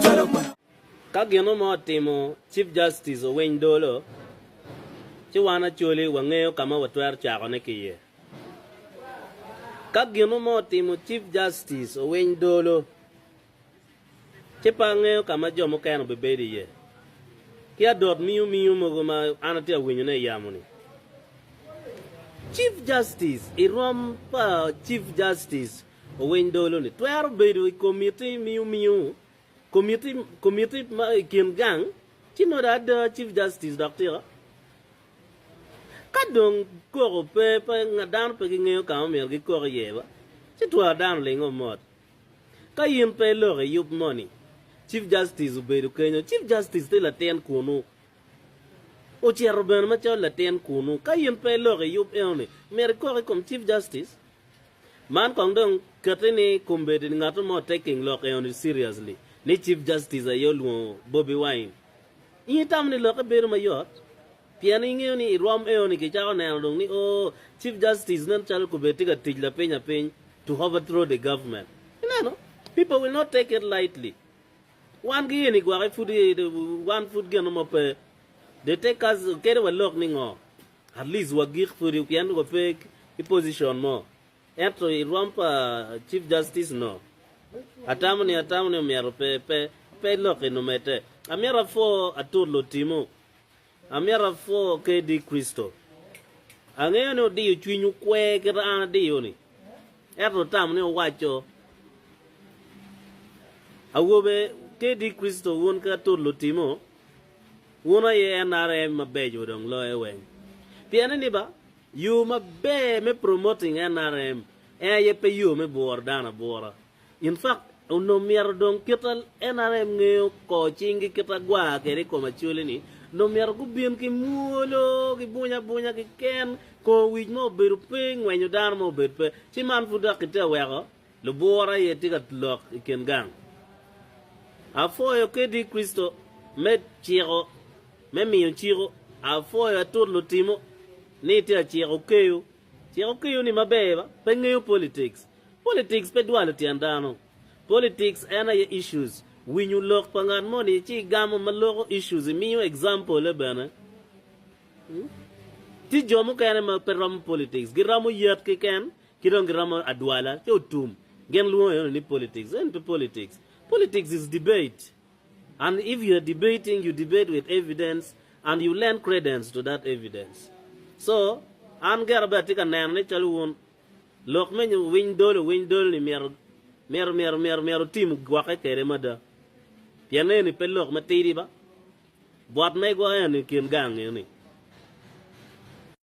cwalo kwena. Ka gino mo otimo Chief Justice Owiny Dolo, ci wan Acholi wangeyo ka ma watwero cakone ki iye. Ka gino mo otimo Chief Justice Owiny Dolo, ci pe angeyo ka ma jo mukene obibedo iye. Ki adot miyo miyo mogo ma an atye ka winyone i yamo-ni. Chief Justice i rwom pa Chief Justice Owiny Dolo-ni twero bedo i komiti miyo miyo, komiti, komiti ma i kin gang, ci nongo dong ada Chief Justice dok tika? Ka dong koko pe, pe dano pe gingeyo ka ma myero gikok iye ba, ci twero dano olingo mot. Ka in pe iloko i yub moni, Chief Justice obedo kenyo, Chief Justice tye latin kunu, ocito bene macalo latin kunu. Ka in pe iloko i yub enoni, myero ikok i kom Chief Justice. Man kong dong kati ni kombeddi ngat mo taking lok enoni seriously, ni Chief Justice aye olwongo Bobi Wine. In itamo ni lokke bedo mayot? Pien ingeyo ni i rwom eno-ni kicako neno dong ni oo, Chief Justice nen calo kobedi tye ka tic lapiny apiny to overthrow the government. Ineno? People will not take it lightly. Wan ki eni gwok pud wan pud gino mo pe. They take us kadi walok ni ngo, at least wagik pudi pien wape ki position mo. Ento i rwom pa Chief Justice no, atamo ni atamo ni omyero pe pe pe lok eni omedde. Amyero apwo Atut Lutimo. Amyero apwo KD Kricito. Angeyo ni odiyo cwinywu kwer kit an adiyo-ni, ento wutamo ni wuwaco, Awobe KD Kricito wun ki Atut Lutimo, wun aye NRM mabeco dong loyo weng. Pienni ni ba, yo maber me promoting NRM en aye pe yo me buro dano abura. In fact, onongo myero dong kit a NRM ngeyo kor cinggi kit a gwar kede i kom Acholi ni, onongo myero gubin ki mwolo, ki buny abunya keken, kor wic mo obedo pe, ngwenyo dano mo obed pe. Ci man pud dok kitye ka weko lubwura aye tye ka lok i kin gang. Apwoyo KD Kristo me ciko, me miyo ciko. Apwoyo Atut Lutimo ni itye ka ciko keyo. Ciko keyo ni maber ba, pe ngeyo politics. Politics pe dwalo tyen dano. Politics en aye issues. Winyo lok pa ngat moni ci igamo ma loko issues imiyo example bene. Tye jo mukene ma pe romo politics giromo yet keken ki dong giromo adwala ci otum. Gin lwongo eno ni politics. En pe politics. Politics is debate. And if you are debating, you debate with evidence and you lend credence to that evidence. So, an gira bene atye ka neno ni calo wun Lok me winy dolo winy dolo ni myero myero myero myero myero otim gwokke kede mada pien eni pe lok matidi ba bwot megwa eni kin gang eni.